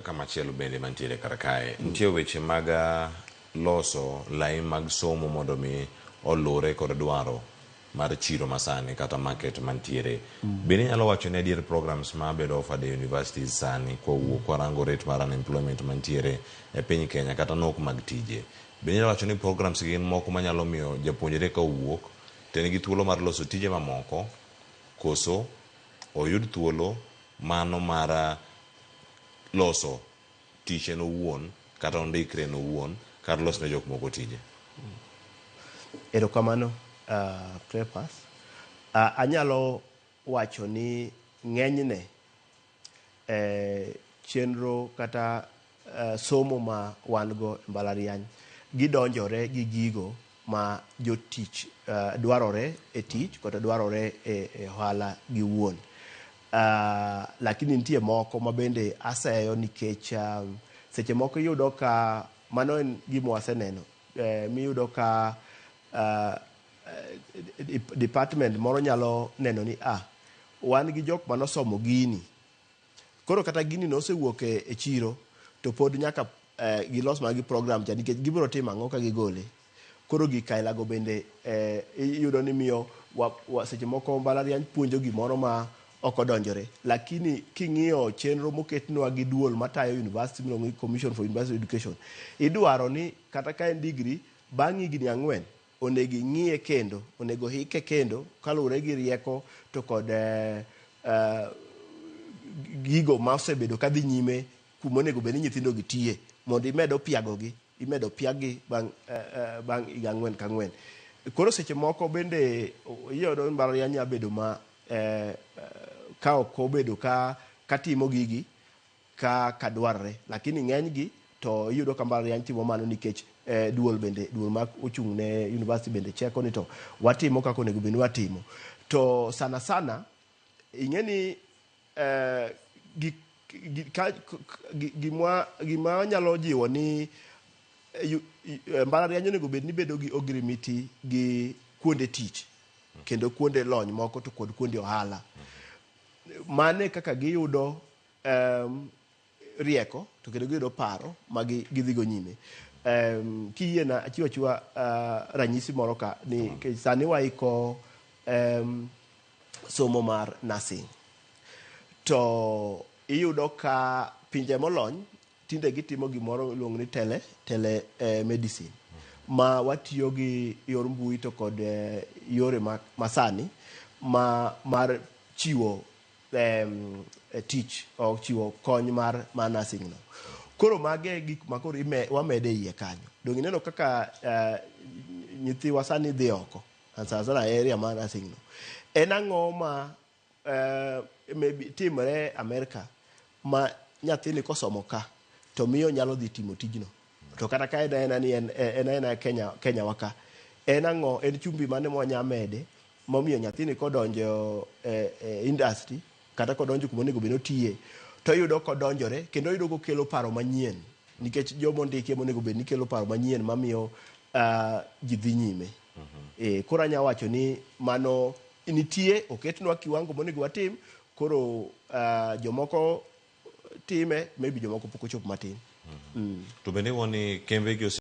Kamachielo bende mantiere kar kae, nitie weche mag loso lai mag somo mondo mi olure kod dwaro mar chiro masani kata market mantiere. Bende inyalo wacho ni adier programs ma bedo offered e universities sani kwawuok kwarango rate mar unemployment mantiere e piny Kenya kata nok mag tije. Bende inyalo wacho ni programs gin moko manyalo miyo japuonjre ka owuok to en gi thuolo mar loso tije mamoko koso oyud thuolo mano mar loso tich en owuon kata ondikre en owuon kata los ne jok moko tije. Erokamano Cleopas. Anyalo wacho ni ng'enyne chenro kata somo ma wan go e mbalariany gidonjore gi gigo ma jotich dwarore e tich kata dwarore e ohala giwuon. Lakini nitie moko ma bende aseyo nikech seche moko iyudo ka mano en gima waseneno miyudo ka department moro nyalo neno ni wan gi jok manosomo gini koro kata gini nosewuok e chiro to pod nyaka gilos mana gi program cha nikech gibiro timo ang'o ka gigole. Koro gik aila go bende iyudo ni miyo seche moko mbalariany puonjo gimoro ma ok odonjore. Lakini king'iyo chenro moketnwa gi duol matayo university miluongo ni Commission for University Education, idwaro ni kata ka en degree bang' higni 4 onego ing'iye kendo, onego hike kendo kaluwore gi rieko to kod gigo ma osebedo kadhi nyime kuma onego bed ni nyithindo gi tiye mondo imed opiagogi, imedo piag-gi bang' higa 4 ka 4. Koro seche moko bende iyudo ni mbalariany nyalo bedo ma ka ok obedo ka timo gigi ka dwarre, lakini ng'eny gi to iyudo ka mbalariany timo mano nikech duol bende duol ma ochung' ne university bende cheko ni to watimo kaka onego bed ni watimo. To sana sana ing'e ni gima nyalo jiwo ni mbalariany onego bed ni bedo gi ogirimiti gi kuonde tich kendo kuonde lony moko to kod kuonde ohala. Mane kaka giyudo rieko to kendo giyudo paro ma gidhigo nyime. Kiyiena achiwo achiwa ranyisi moro ka ni sani waiko somo mar nursing. To iyudo ka pinje molony tinde gitimo gimoro iluongo ni tele medicine ma watiyo gi yor mbui to kod yore masani ma mar chiwo tich o chiwo kony mar nursing no. Koro mage gik ma koro wamede iye kanyo. Donge ineno kaka nyithiwa sani dhi oko sana sana area mar nursing no. En ang'o ma maybe timore Amerika ma nyathini kosomo ka to miyo nyalo dhi timo tijno. To kata ka en aena ni en aena Kenya wa ka, en ang'o, en chumbi mane mwanya mede momiyo nyathini kodonjo e industry kata kodonjo kuma onego bed ni otiye to oyudo kodonjore kendo oyudo kokelo paro manyien nikech joma ondiki ema onego bed ni kelo paro manyien mamiyo ji dhi nyime. Koro anya wacho ni mano nitie oketnwa kiwango monego watim koro jomoko time maybe jomoko pok ochopo matin. To bende iwuo ni kembe gi